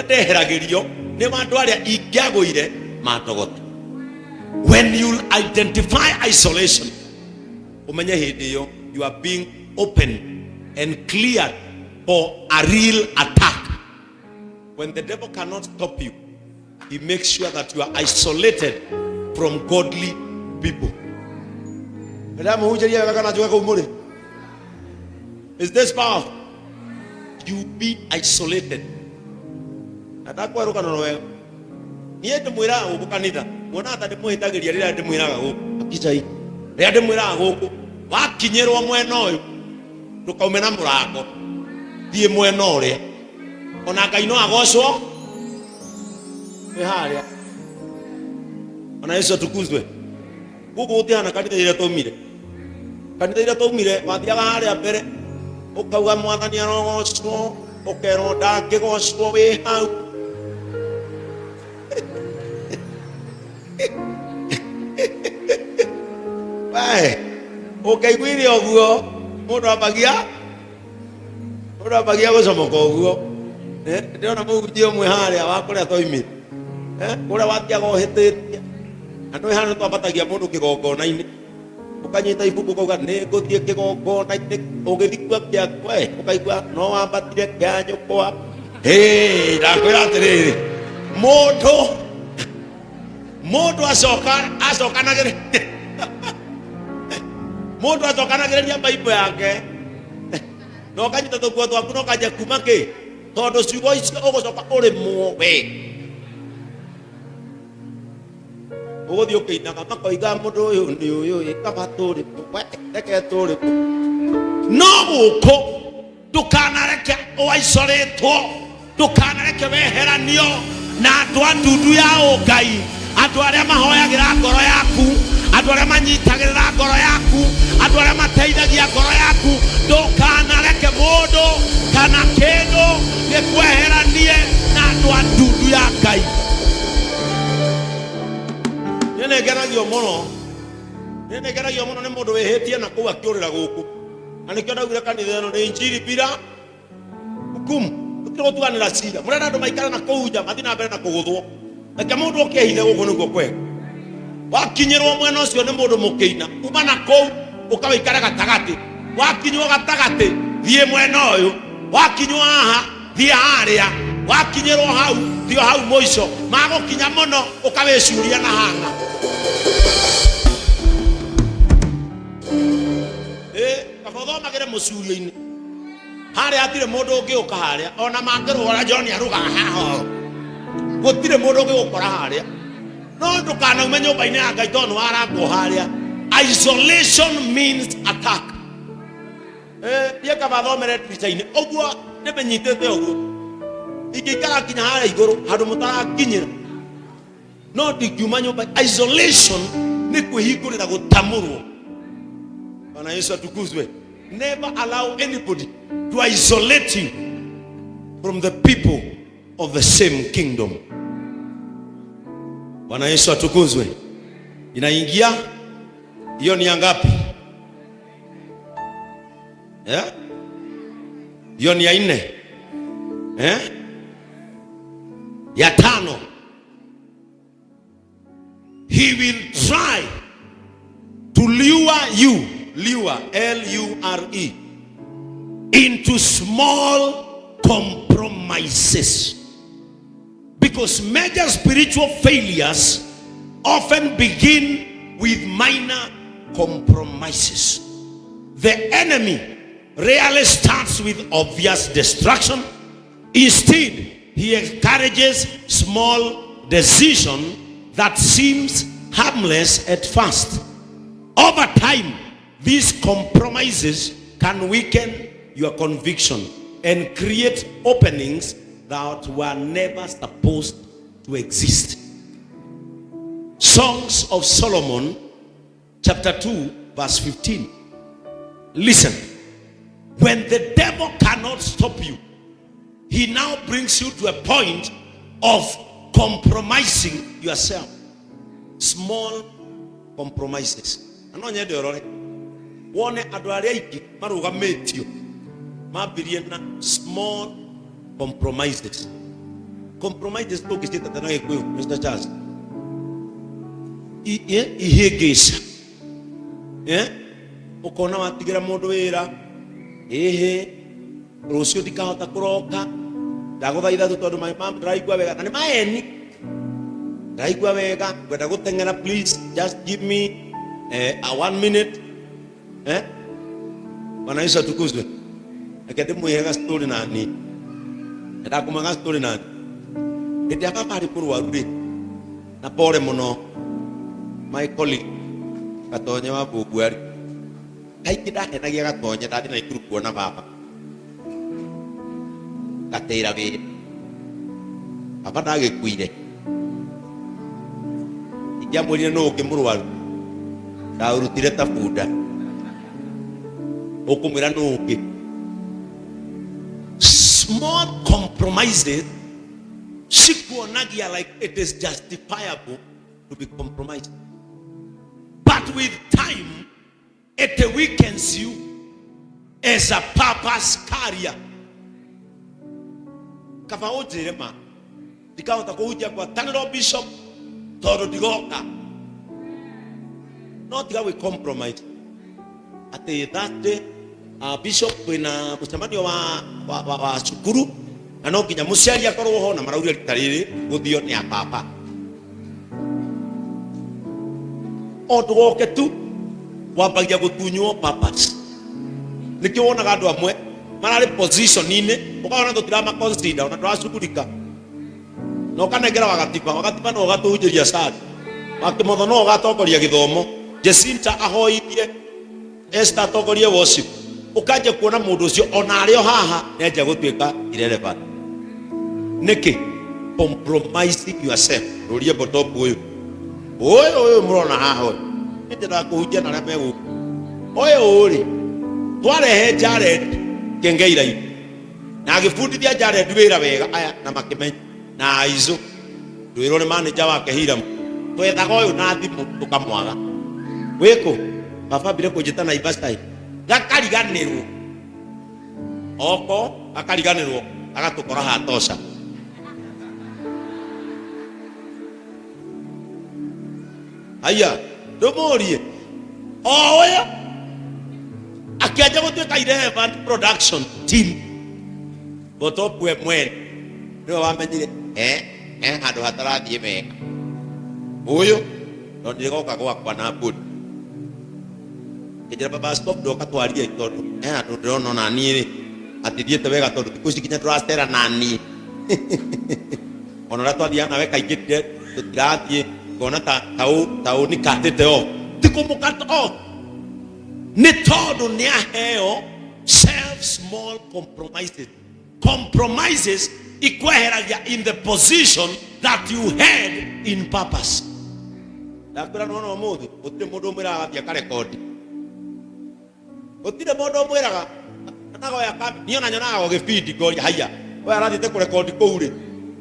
Ũrĩa ndeheragĩrio nĩ andũ arĩa ingĩagũire matogota. When you identify isolation, ũmenye hĩndĩ ĩyo you are being open and cleared for a real attack. When the devil cannot stop you, he makes sure that you are isolated from godly people. Ndĩramũhunjĩria wega kana njuge kũu mũrĩ? Is this powerful? You be isolated. Na ndakwa rũgano rwega. Niĩ ndĩmwĩraga gũkũ kanitha, muonaga ta ndĩmũhĩtagĩria rĩrĩa ndĩmwĩraga gũkũ. Akijai. Rĩrĩa ndĩmwĩraga gũkũ, wakinyĩrwo mwena ũyũ, ndũkaume na mũrango, thiĩ mwena ũrĩa. Ona Ngai no agocwo wĩ harĩa. Ona Yesu atukuzwe. Gũkũ gũtihana kanitha iria twaumire. Kanitha iria twaumire wathiaga harĩa mbere ũkauga mwathani arogocwo, ũkerwo ndangĩgocwo wĩ hau. We, ũngĩaiguire ũguo mũndũ ambagia mũndũ ambagia gũcomoka ũguo. Eh, ndĩrona mũhunjia ũmwe harĩa wa kũrĩa twaumire. Eh, kũrĩa wathiaga ũhĩtĩtie na nĩ hana twambatagia mũndũ kĩgongona-inĩ ũkanyita ibuku ũkauga nĩ ngũthiĩ kĩgongona-inĩ ũgĩthikua kĩakwa ĩ, ũkaigua no wambatire kĩa nyũkwa. Hĩ, ndakwĩra atĩrĩrĩ, mũndũ acoka acokanagĩrĩria mũndũ acokanagĩrĩria baibũ yake na ũkanyita tũkuo twaku na ũkanjia kuma kĩ tondũ ciugo icio ũgũcoka ũrĩmwo we ũgũthiĩ ũkĩinaga makoiga mũndũ ũyũ nĩ ũyũ ĩ, kaba tũrĩ we reke tũrĩ no gũkũ ndũkanareke ũaicorĩtwo ndũkanareke weheranio na andũ a ndundu ya ũngai andũ arĩa mahoyagĩra ngoro yaku andũ arĩa manyitagĩrĩra ngoro yaku andũ arĩa mateithagia ngoro yaku ndũkanareke mũndũ kana kĩndũ gĩkweheranie na andũ a ndundu ya ngai. Niĩ nĩ ngenagio mũno, niĩ nĩ ngenagio mũno nĩ mũndũ wĩhĩtie na kũu akĩũrĩra gũkũ, na nĩkĩo ndaugire kanitha ĩno nĩ injiri bila hukumu. Tũtirĩ gũtuanĩra cira. Mũrenda andũ maikare na kũu nja mathiĩ na mbere na kũgũthwo. Reke mũndũ oke ehithe gũkũ nĩguo kwega. Wakinyĩrwo mwena ũcio nĩ mũndũ mũkĩina, uma na kũu ũka wĩikare gatagatĩ. Wakinywo gatagatĩ, thiĩ mwena ũyũ. Wakinywo haha, thiĩ harĩa. Wakinyĩrwo hau, thiĩ o hau mũico. Magũkinya mũno, ũkawĩcuria na hanga. Ĩ, kaba ũthomagĩre mũcurio-inĩ. Harĩa hatirĩ mũndũ ũngĩũka harĩa, ona mangĩrũgora John arũgaga haha. Gũtirĩ mũndũ ũngĩgũkora harĩa. No ndũkanaume nyũmba-inĩ ya Ngai tondũ nĩwarangwo harĩa. Isolation means attack. Eh, niĩ kaba thomere ndirica-inĩ ũguo ndĩmĩnyitĩte ũguo ingĩikara nginya harĩa igũrũ handũ mũtarakinyĩra no ndingiuma nyũmba. Isolation nĩ kwĩhingũrĩra gũtamũrwo. Bwana Yesu atukuzwe. Never allow anybody to isolate you from the people of the same kingdom. Bwana Yesu atukuzwe. Inaingia hiyo ni ya ngapi? Eh? Hiyo ni ya nne. Eh? Ya tano. He will try to lure you, lure, L-U-R-E, into small compromises. Because major spiritual failures often begin with minor compromises. The enemy rarely starts with obvious destruction. Instead, he encourages small decision that seems harmless at first. Over time, these compromises can weaken your conviction and create openings that were never supposed to exist. Songs of Solomon, chapter 2, verse 15. Listen, when the devil cannot stop you, he now brings you to a point of compromising yourself. Small compromises. Na no nyende ũrore wone andũ arĩa aingĩ marũgamĩtio mambirie na small compromises. Compromises tũngĩciĩta na Gĩkũyũ, Mr. Charles, ihĩngĩca. Ũkona watigĩra mũndũ wĩra, ĩhĩ rũciũ ndikahota kũroka, ndagũthaitha tu tondũ my mom ndĩraigua wega, na nĩ maeni, ndĩraigua wega, ngwenda gũteng'era, please just give me a 1 minute. Bwana Yesu atukuzwe. Reke ndĩmwĩhe ga story nani, ndakũmwe ga story nani. Hĩndĩ ya baba arĩ mũrwaru rĩ, na pole mũno, my colleague Gatonye wa Mbũguari, kaingĩ ndahenagia Gatonye ndathiĩ Naikuru kuona baba, ngatĩra wĩra. Baba ndagĩkuire, ingĩamwĩrire nũ ũngĩ mũrwaru, ndaũrutire ta bunda, ũkũmwĩra nũ ũngĩ. Small compromises cikuonagia like it is justifiable to be compromised, but with time it weakens you as a purpose carrier. Kaba ũnjĩre ma ndikahota kũhunjia ngwatanĩro bishop tondũ ndigoka, no tiga gwĩ compromise atĩ Thursday bishop kwĩna mũcemanio wa cukuru na no nginya mũciari akorwo ho, na maraugire rita rĩrĩ gũthio nĩ a baba, o ndũgoke tu, wambagia gũtunywo purpose. Nĩkĩo wonaga andũ amwe mararĩ position-inĩ, ũkona tũtirama consider, ona ndũracugurika, na ũkanengera wagatiba wagatiba no ũgatũhunjĩria sari wakĩmotho, no ũgatongoria gĩthomo, Jacinta ahoithie, Esther atongorie worship, ũkanjia kuona mũndũ ũcio ona arĩ o haha nĩanjia gũtuĩka irrelevant. Nĩkĩ? Compromising yourself. Rũrie botobu ũyũ ũyũ ũyũ mũrona haha, ũyũ nĩ nyendaga kũhunjia na arĩa me gũkũ. Ũyũ rĩ, twarehe Jared Kengeira-inĩ na agĩbundithia Jared wĩra wega, aya na makĩmenya na Aizu ndwĩrwo nĩ manager wake Hiram, twethaga ũyũ na thimũ tũkamwaga, wĩkũ baba, ambire kũnjĩta Naivasha gakariganĩrwo oko, gakariganĩrwo agatũkora hatosha. Haya, ndũmũrie o ũyũ akĩanjia gũtuĩka irrelevant production team. Botop we mwene nĩwe wamenyire handũ hatarathiĩ wega, ũyũ no ndĩgoka gwakwa na mbũri kĩnjĩra, baba stop, ndoka twarie tondũ handũ ndĩrona ona niĩ rĩ atithiĩte wega, tondũ thikũ ici nginya tũracera na niĩ, ona ũrĩa twathiaga nawe kaingĩ tũtirathiĩ, ngona ta ta ũ nĩ katĩte off, ti kũmũ cut off, nĩ tondũ nĩ aheo self small compromises. Compromises ikweheragia in the position that you had in purpose. Ndakwĩra nona ũmũthĩ gũtirĩ mũndũ ũmwĩraga gathiĩ akarekondi, gũtirĩ mũndũ ũmwĩraga nagoya kambi. Niĩ ona nyonaga o gĩbindi ngoria, haiya, oya arathiĩte kũrekondi kũu rĩ,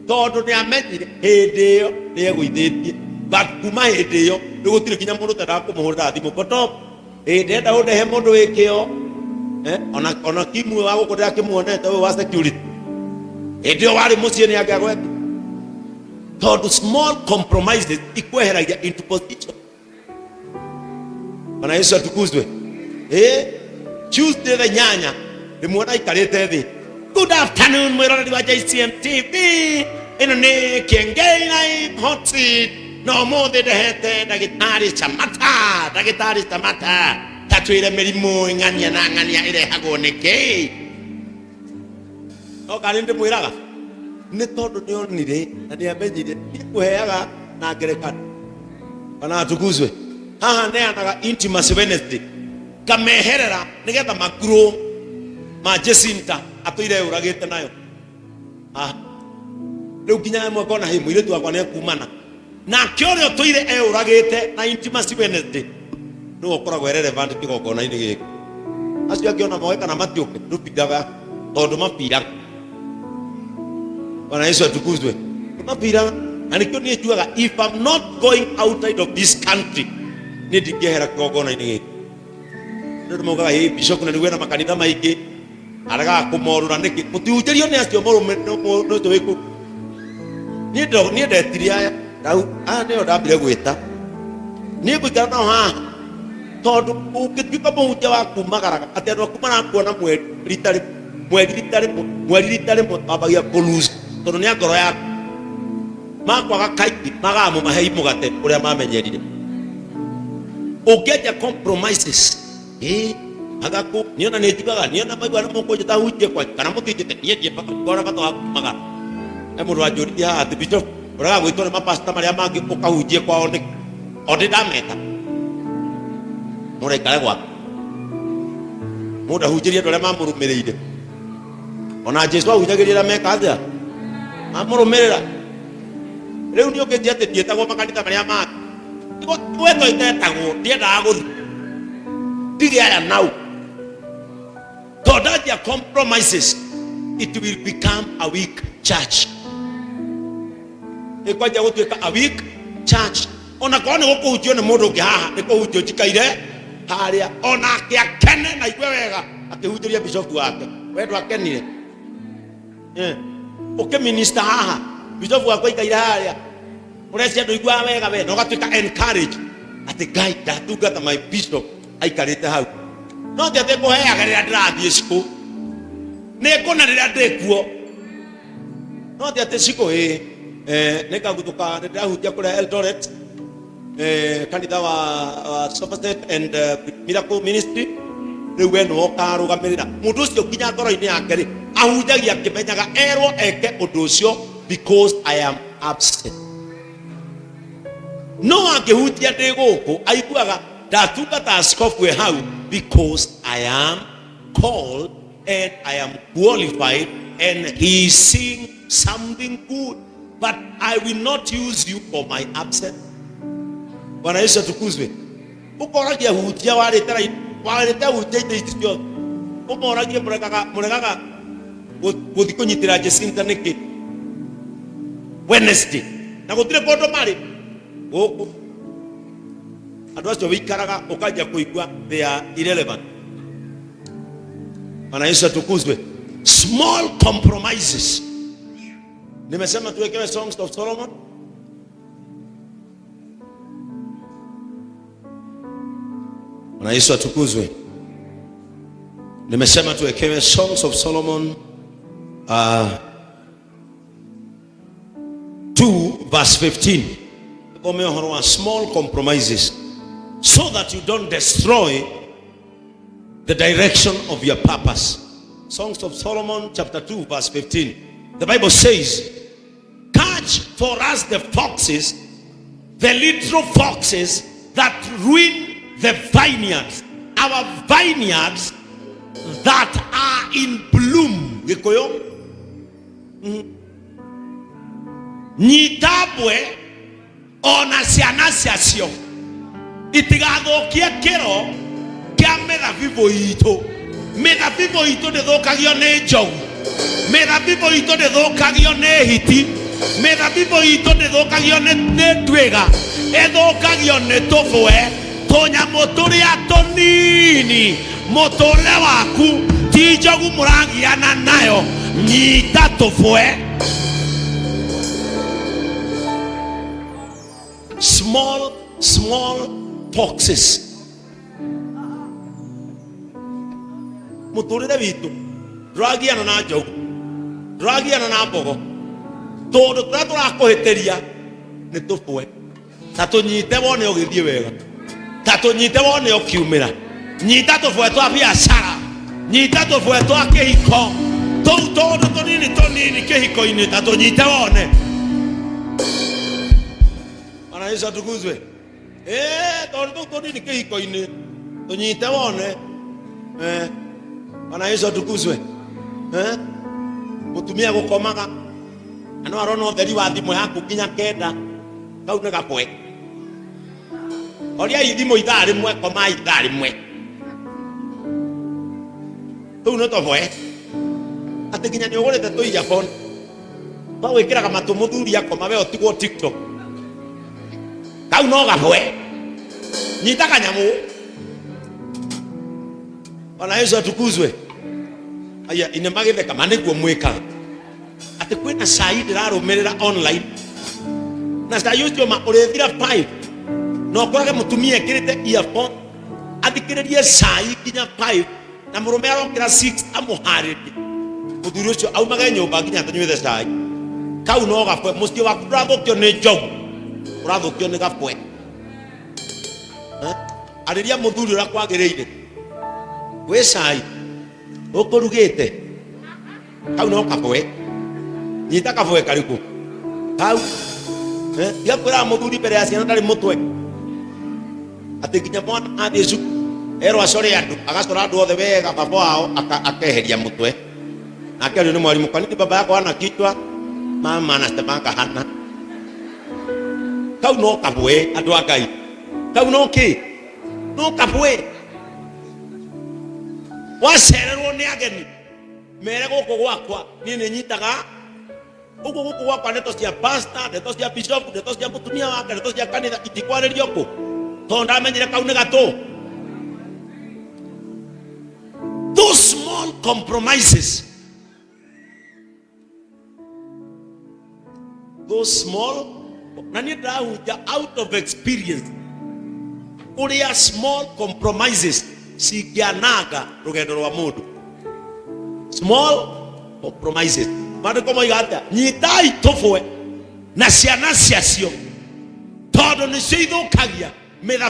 tondũ nĩ amenyire hĩndĩ ĩyo nĩ egũithĩtie, but kuma hĩndĩ ĩyo rĩu gũtirĩ nginya mũndũ ũtendaga kũmũhũrĩra thimũ. Botop ĩ ndĩrenda ũndehe mũndũ wĩ kĩo, ona kimu wa gũkũ ndĩrakĩmuonete ũyũ wa security, hĩndĩ ĩyo warĩ mũciĩ nĩ angĩagweti, tondũ small compromises ikweheragia into position. Bwana Yesu atukuzwe. Tuesday thaa 8 ndĩmuona aikarĩte thĩ. Good afternoon mwĩroreri wa JCM TV. Ĩno nĩ Kiengei Live Hot Seat. Na ũmũthĩ ndehete ndagĩtarĩ Samata. Ndagĩtarĩ Samata, tatwĩre mĩrimũ ng'ania na ng'ania ĩrehagwo nĩ kĩĩ? No karĩ ndĩmwĩraga nĩ tondũ nĩ onire na nĩ amenyire niĩ ngũheaga na ngerekano. Bwana atukuzwe. Haha neanaga intimacy Wednesday, ngameherera nigetha magrow ma Jacinta atũire yũragĩte nayo. Ah, rĩu nginya ĩmwe ngona hĩ mũirĩtu wakwa nĩ ekumana nake, ũrĩa ũtũire eyũragĩte na intimacy Wednesday nĩwe ũkoragwo e relevant kĩgongona-inĩ gĩkĩ. Acio angĩ ona moe kana matiũke, ndũbiraga tondũ mabiraga. Bwana Yesu atukuzwe. Mabiraga na nĩkĩo niĩ njugaga, if I'm not going outside of this country, niĩ ndingĩehera kĩgongona-inĩ gĩkĩ. Nĩ ũndũ maugaga ĩ bishop na nĩguo ena makanitha maingĩ, aregaga kũmorũra nĩkĩ? Mũtihunjĩrio nĩ acio mũrũme nĩ ũcio wĩ kũu. Niĩ ndetire aya rau aya nĩo ndambire gwĩta. Niĩ ngũikara nao haha tondũ ũngĩtuĩka mũhunjia wa kumagaraga atĩ andũ aku marakuona mweri rita rĩmwe mweri rita rĩmwe mweri rita rĩmwe wambagia kũ lose tondũ nĩ a ngoro yaku makwaga kaingĩ magaga mũmahei mũgate ũrĩa mamenyerire. Ũngĩanjia compromises ĩ agaku niĩ ona nĩ njugaga niĩ ona maigua nĩ mũkũnjĩta hunjie kwanyu kana mũtinjĩte niĩ ndiĩ bata ngona bata wa kumagara. He mũndũ wanjũririe haha atĩ bishop ũrega gwĩtwo nĩ mapasta marĩa mangĩ ũkahunjie kwao nĩkĩ? O ndĩ ndameta mũndũ aikare gwake mũndũ ahunjĩrie andũ arĩa mamũrũmĩrĩire. Ona Jesu ahunjagĩria arĩa meka atĩa mamũrũmĩrĩra. Rĩu niĩ ũngĩnjia atĩ ndiĩtagwo makanitha marĩa mangĩ gwetwo itetagwo ndiendaga gũthiĩ ndige aya nau tondũ ndanjia compromises it will become a weak church. Ĩkwanjia gũtuĩka a weak church. Ona korwo nĩ gũkũhunjio nĩ mũndũ ũngĩ haha nĩ kũhunjio njikaire harĩa onake akene na igue wega akĩhunjĩria bishofu wake we ndwakenire. Ũkĩminista haha bishofu wakwa aikaire harĩa ũrecia ndũiguaga wega we na ũgatuĩka encourage atĩ Ngai ndatungata my bishop aikarĩte hau no ti atĩ ngũheaga rĩrĩa ndĩrathiĩ cikũ nĩ ngũna rĩrĩa ndĩ kuo no ti atĩ cikũ ĩ nĩ ngaguthũka nĩ ndĩrahunjia kũrĩa Eldoret kanitha wa Somerset and Miracle Ministry rĩu we nĩwe ũkarũgamĩrĩra mũndũ ũcio nginya ngoro-inĩ yake rĩ ahunjagia akĩmenyaga erwo eke ũndũ ũcio because I am absent. No angĩhutia ndĩ gũkũ aiguaga ndatungata askofu e hau because I am called and I am qualified and he is seeing something good but I will not use you for my absence. Bwana Yesu atukuzwe. Ũkoragia hunjia warĩte warĩte hunjia indo ici ciothe ũmoragie mũregaga mũregaga gũthiĩ kũnyitĩra Jacinta nĩkĩ Wednesday na gũtirĩ kũndũ marĩ gũkũ andũ acio wĩikaraga ũkanjia kũigua they are irrelevant. Bwana Yesu atukuzwe. Small compromises. Nimesema tuwekewe Songs of Solomon. Bwana Yesu atukuzwe. Nimesema tuwekewe Songs of Solomon 2 verse 15. Thome ũhoro wa small compromises so that you don't destroy the direction of your purpose. Songs of Solomon chapter 2 verse 15. The Bible says, catch for us the foxes, the little foxes that ruin the vineyards, our vineyards that are in bloom. Gĩkũyũ. Nyita mbwe ona ciana ciacio itigathũkie kĩro kĩa mĩthabibũ itũ. Mĩthabibũ itũ ndĩthũkagio nĩ njogu, mĩthabibũ itũ ndĩthũkagio nĩ hiti, mĩthabibũ itũ ndĩthũkagio nĩ nduĩga, ĩthũkagio nĩ tũbwe tũnyamũ tũrĩa tũnini. Mũtũrĩre waku ti njogu mũragiana nayo, nyita tũbwe. Small, small foxes. Mũtũrĩre witũ ndũragiana na njogu, ndũragiana na mbogo, tondũ tũrĩa tũrakũhĩtĩria nĩ tũbwe. Ta tũnyite wone ũgĩthiĩ wega, ta tũnyite wone ũkiumĩra. Nyita tũbwe twa biacara, nyita tũbwe twa kĩhiko, tũu tũndũ tũnini tũnini kĩhiko-inĩ, ta tũnyite wone. Bwana Yesu atukuzwe. Tondũ tũu tũnini kĩhiko-inĩ tũnyite wone. Bwana Yesu atukuzwe. Mũtumia gũkomaga na no arona ũtheri wa thimũ yaku nginya 9, kau nĩ gabwe. Oriai thimũ ithaa rĩmwe, komai ithaa rĩmwe, tũu nĩ tũbwe. Atĩ nginya nĩ ũgũrĩte tũ earphone twa gwĩkĩraga matũ mũthuri akoma we ũtigwo TikTok, kau no gabwe. Nyita kanyamũ. Bwana Yesu atukuzwe. Aya ine magĩtheka ma nĩguo mwĩkaga atĩ kwĩna cai ndĩrarũmĩrĩra online. Na cai ũcio ma ũrĩthira 5 na ũkorage mũtumia ekĩrĩte earphone athikĩrĩrie cai nginya 5 na mũrũme arokĩra 6 amũharĩrie. Mũthuri ũcio aumage nyũmba nginya atanyuĩte cai. Kau no gabwe. Mũciĩ waku ndũrathũkio nĩ njogu, ũrathũkio nĩ gabwe. Eh? Arĩria mũthuri ũrĩa kwagĩrĩire. Wĩ cai ũkũrugĩte kau no kabwe. Nyita kabwe karĩkũ kau. Eh? Tiga kwĩraga mũthuri mbere ya ciana ndarĩ mũtwe, atĩ nginya mwana athiĩ cukuru erwo acore andũ, agacora andũ othe wega, baba wao akeheria mũtwe. Nake ario nĩ mwarimũ, kwa nini baba yako hana kichwa? Mama anasemanga hana. Kau no kabwe, andũ a Ngai. Kau no kĩ? No kabwe. Wacererwo nĩ ageni, mere gũkũ gwakwa niĩ nĩ nyitaga ũguo. Gũkũ gwakwa ndeto cia pastor, ndeto cia bishop, ndeto cia mũtumia wake, ndeto cia kanitha itikwarĩrio kũ, tondũ ndamenyire kau nĩ gatũ. Those small compromises, those small, na niĩ ndĩrahunja out of experience ũrĩa small compromises cingĩananga rũgendo rwa mũndũ. Small compromises. Maandĩko moiga atĩa? Nyitai tũbwe na ciana ciacio, tondũ nĩcio ithũkagia mĩthabibũ.